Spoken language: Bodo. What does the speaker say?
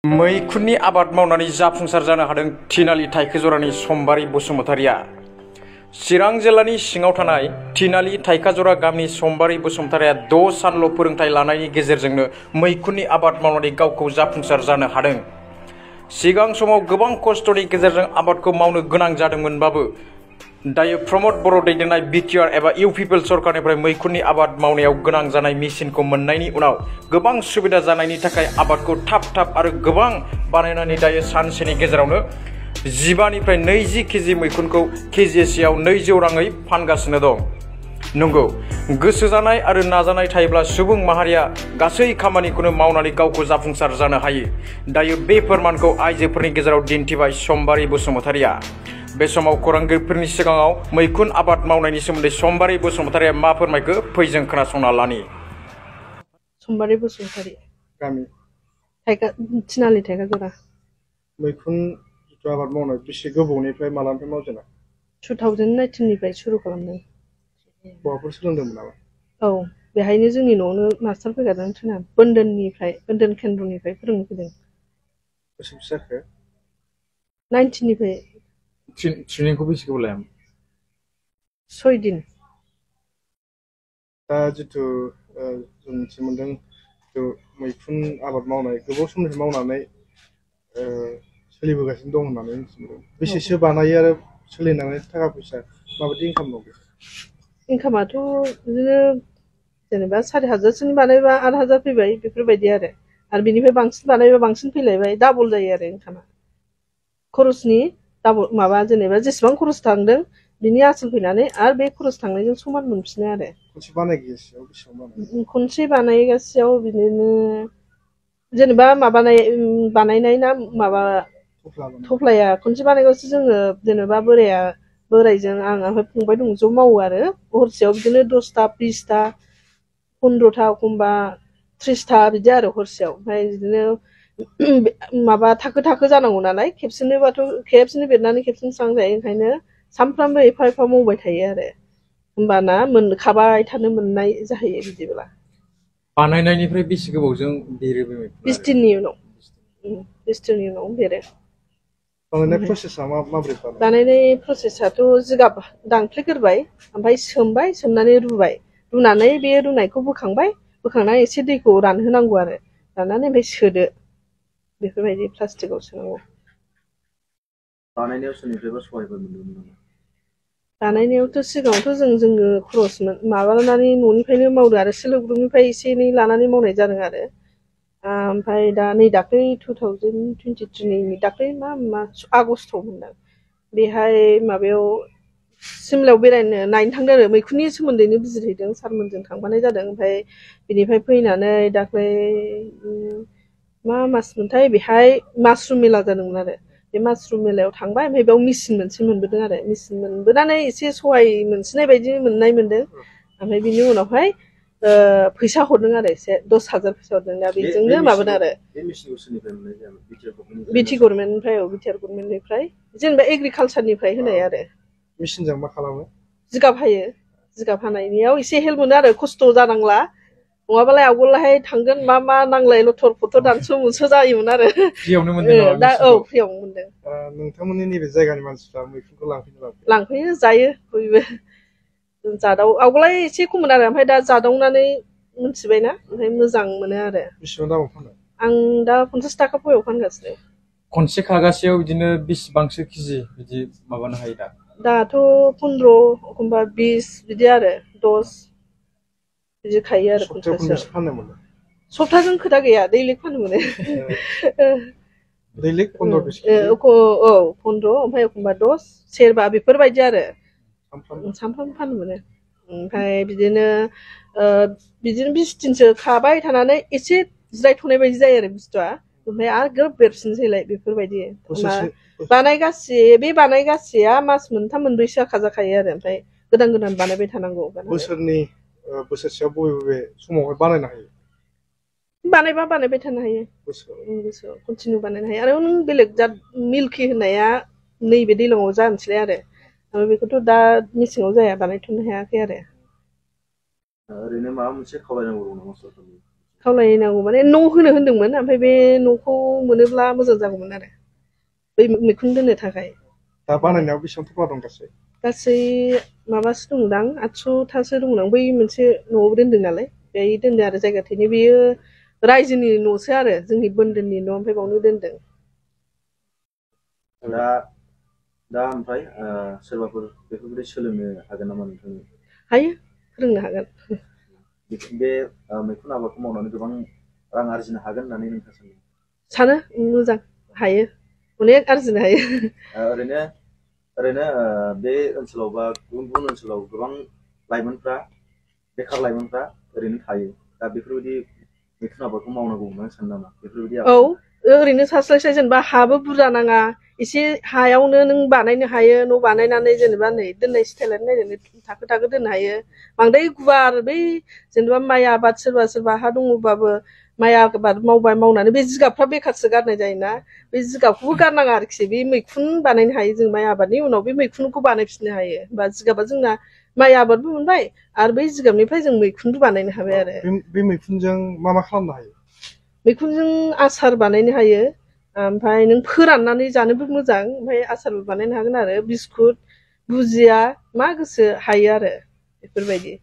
मैखुननि आबाद मावनानै जाफुंसार जानो हादों थिनालि थाइखोजरानि सम्बारी बसुमतारिया। चिरां जिल्लानि सिङाव थानाय थिनालि थाइखाजरा गामिनि सम्बारी बसुमतारिया 6 सानल' फोरोंथाय लानायनि गेजेरजोंनो मैखुननि आबाद मावनानै गावखौ जाफुंसार जानो हादों। सिगां समाव गोबां खस्थ'नि गेजेरजों आबादखौ मावनो गोनां जादोंमोनबाबो दायो प्रमद बर' दैदेननाय बिटिआर एबा इउपिपिएल सरकारनिफ्राय मैखुननि आबाद मावनायाव गोनां जानाय मेसिनखौ मोननायनि उनाव गोबां सुबिदा जानायनि थाखाय आबादखौ थाब आरो गोबां बानायनानै दायो सानसेनि गेजेरावनो 15 निफ्राय 20 केजि मैखुनखौ केजिसेयाव 200 राङै फानगासिनो दं। नंगौ, गोसो जानाय आरो नाजानाय थायोब्ला सुबुं माहारिया गासै खामानिखौनो मावनानै गावखौ जाफुंसार जानो हायो। दायो बे फोरमानखौ आइजोफोरनि गेजेराव दिन्थिबाय सम्बारी बसुमतारिया। बे समाव खौरांगिरिफोरनि सिगाङाव मैखुन आबाद मावनायनि सोमोन्दै सम्बारी बसुमतारिया मा फोरमायखो फैजों खोनासंना लानि। सम्बारी बसुमतारी, गामि थिनालि थाइखाजरा। मैखुन आबाद मावनाय बेसे गोबावनिफ्राय मालानिफ्राय मावजेना? 2019 निफ्राय सुरु खालामदों। बहाफोर सोलोंदोंमोन नामा? औ, बेहायनो जोंनि न'आवनो मास्टार फैगारदों ट्रेनार बोन्दोन केन्द्रनिफ्राय फोरोंनो फैदों। बेसेबांसो जाखो? 19 निफ्राय। ट्रेनिंखौ बेसे गोबाव लायामोन? 6 दिन। दा जिथु जों मिथिनो मोनदों मैखुन आबाद मावनाय गोबाव समनिफ्राय मावनानै सोलिबोगासिनो दं होननानै मिथिनो मोनदों। बेसेसो बानायो आरो सोलिनानै थाखा फैसा माबायदि इनकाम दं? इनकामाथ' बिदिनो जेनेबा 4,000सोनि बानायबा 8,000 फैबाय बेफोरबायदि आरो बिनिफ्राय बांसिन बानायबा बांसिन फैलायबाय, डाबल जायो आरो इनकामा। खरसनि डाबल माबा जेनेबा जेसेबां खरस थांदों बिनि आसोल फैनानै आरो बे खरस थांनायजों समान मोनफिनो आरो। खनसे बानायगासेयाव बिदिनो जेनेबा बानायनाय ना माबा थफ्लाया खनसे बानायगासे जोङो जेनेबा बोरायजों आं ओमफ्राय फंबाय दं ज' मावो आरो हरसेयाव बिदिनो 10टा 20टा 15टा एखमबा 30टा बिदि आरो हरसेयाव। ओमफ्राय बिदिनो माबा थाखो जानांगौ नालाय खेबसेनोबाथ' खेबसेनो बेरनानै खेबसेनो स्रां जायो, ओंखायनो सानफ्रामबो एफा मावबाय थायो आरो। होमबाना मोनखाबाय थानो मोननाय जाहैयो बिदिब्ला। बानायनायनिफ्राय बेसे गोबावजों बेरो बे मैखुना? 20 दिननि उनाव। 20 दिननि उनाव बेरो। बानायनाय प्रसेसआ माबोरै? बानायनाय प्रसेसआथ' जिगाब दांफ्लेग्रोबाय, ओमफ्राय सोमनानै रुनानै बे रुनायखौ बोखांनानै एसे दैखौ रानहोनांगौ आरो राननानै ओमफ्राय सोदो, बेफोरबायदि प्लास्टिकआव सोनांगौ। बानायनायाव सोरनिफ्रायबा सहायफोर मोनदोंमोन नामा? बानायनायावथ' सिगाङावथ' जोङो खरस माबानानै न'निफ्रायनो मावदो आरो सेल्फ हेल्प ग्रुपनिफ्राय एसे एनै लानानै मावनाय जादों आरो। ओमफ्राय दा नै दाख्लै 2023 दाख्लै मा आगस्ट'आव मोनदां, बेहाय माबायाव सिमलायाव नायनो थांदों आरो मैखुननि सोमोन्दैनो बिजिरहैदों, सारमोनजों थांफानाय जादों। ओमफ्राय बिनिफ्राय फैनानै दाख्लै मा मास मोनथाय बेहाय मासरुम मेला जादोंमोन आरो। बे मासरुम मेलायाव थांबाय, ओमफ्राय बेयाव मेचिन मोनसे मोनबोदों आरो। मेचिन मोनबोनानै एसे सहाय मोनसिननाय बायदि मोनदों। ओमफ्य बिनि उनावहाय फैसा हरदों आरो एसे 10,000 फैसा हरदों। दा बेजोंनो माबादों आरो। बिटि गभर्नमेन्टनिफ्राय जेनेबा एग्रिकालसारनिफ्राय होनाय आरो। मेचिनजों मा खालामो? जिगाब हायो। जिगाब हानायनियाव एसे हेल्प मोनो आरो, खस्थ' जानांला। नङाबालाय आवगोलहाय थांगोन मा नांलाय लथर फथर दानस' जायोमोन आरो। फ्रियावनो मोनदों दा औ फ्रियावनो मोनदों। नोंथांमोननि नैबे जायगानि मानसिफ्रा मैखुनखौ लांफैयो, जायो बयबो। आवगोलहाय एसे खममोन आरो, ओमफ्राय दा जादावनानै मिथिबायना, ओमफ्राय मोजां मोनो आरो। बेसेबां दामाव फानो? आं दा 50 थाखा पवायाव फानगासिनो। खनसे खागासेयाव बिदिनो बेसेबांसो केजि बिदि माबानो हायो दा? दाथ' 15 एखमबा 20 बिदि आरो 10 बिदि खायो आरो खनसेयाव। सप्ताजों खोथा गैया, दैलिक फाननो मोनो। दैलिक 15 औ 15 ओमफ्राय एखमबा 10 सेरबा बेफोरबायदि आरो सानफ्रामबो फाननो मोनो। ओमफ्राय बिदिनो 20 दिनसो खाबाय थानानै एसे जिरायथ'नाय बायदि जायो आरो बुस्थुआ, ओमफ्राय आरो ग्रोब बेरफिनसैलाय बेफोरबायदि। बे बानायगासेया मास मोनथाम मोनब्रैसोआ खाजाखायो आरो, ओमफ्राय गोदान बानायबाय थानांगौ। बोसोरसेयाव बबे समावहाय बानायनो हायो? बानायबा बानायबाय थानो हायो, गोसोआव कन्टिनिउ बानायनो हायो। आरो नों बेलेग जात मिल्कि होननाया नैबे दैज्लाङाव जानोसैलाय आरो बेखौथ' दा मेसेङाव जाया, बानायथ'नो हायाखै आरो। ओरैनो माबा मोनसे खावलायनांगौ दं नामा सरकारनि? खावलायनांगौ माने न' होनो होनदोंमोन ओमफ्राय बे न'खौ मोनोब्ला मोजां जागौमोन आरो बै मैखुन दोननो थाखाय। दा बानायनायाव बेसेबां थफ्ला दं गासै माबासो दंदां 800थासो दंदां बै मोनसे न'आव दोनदों नालाय बेहाय दोनदों आरो जायगा थैनो बेयो रायजोनि न'सो आरो जोंनि बोन्दोननि न' ओमफ्राय बावनो दोनदों। दा ओमफ्राय सोरबाफोर बेफोरबायदि सोलोंनो हागोन नामा नोंथां? हायो, फोरोंनो हागोन। बे मैखुन आबादखौ मावनानै गोबां रां आरजिनो हागोन होननानै नोंथाङा सानो? सानो मोजां हायो, अनेक आरजिनो हायो। ओरैनो बे ओनसोलाव बा गुबुन गुबुन ओनसोलाव गोबां लाइमोनफ्रा बेखार लाइमोनफ्रा ओरैनो थायो। दा बेफोरबायदि मैखुन आबादखौ मावनांगौ होननानै सानो नामा? बेफोरबायदि औ, ओरैनो थास्लायस्लाय जेनेबा हाबो बुरजा नाङा, एसे हायावनो नों बानायनो हायो। न' बानायनानै जेनेबा नै दोननाय स्टाइलानो नायनानै थाखो थाखो दोननो हायो। बांद्राय गुवार बै जेनेबा माइ आबाद सोरबा सोरबा हा दङबाबो माइ आबाद मावनानै बे जिगाबफ्रा बेखारसो गारनाय जायोना, बे जिगाबखौबो गारनाङा आरोखि। बे मैखुन बानायनो हायो जों माइ आबादनि उनाव बे मैखुनखौ बानायफिननो हायो। बा जिगाबा जोंना माइ आबादबो मोनबाय आरो बै जिगाबनिफ्राय जों मैखुनबो बानायनो हाबाय आरो। बे मैखुनजों मा खालामनो हायो? मैखुनजों आसार बानायनो हायो, ओमफ्राय नों फोराननानै जानोबो मोजां, ओमफ्राय आसारबो बानायनो हागोन आरो बिस्कुट भुजिया मा गोसो हायो आरो बेफोरबायदि।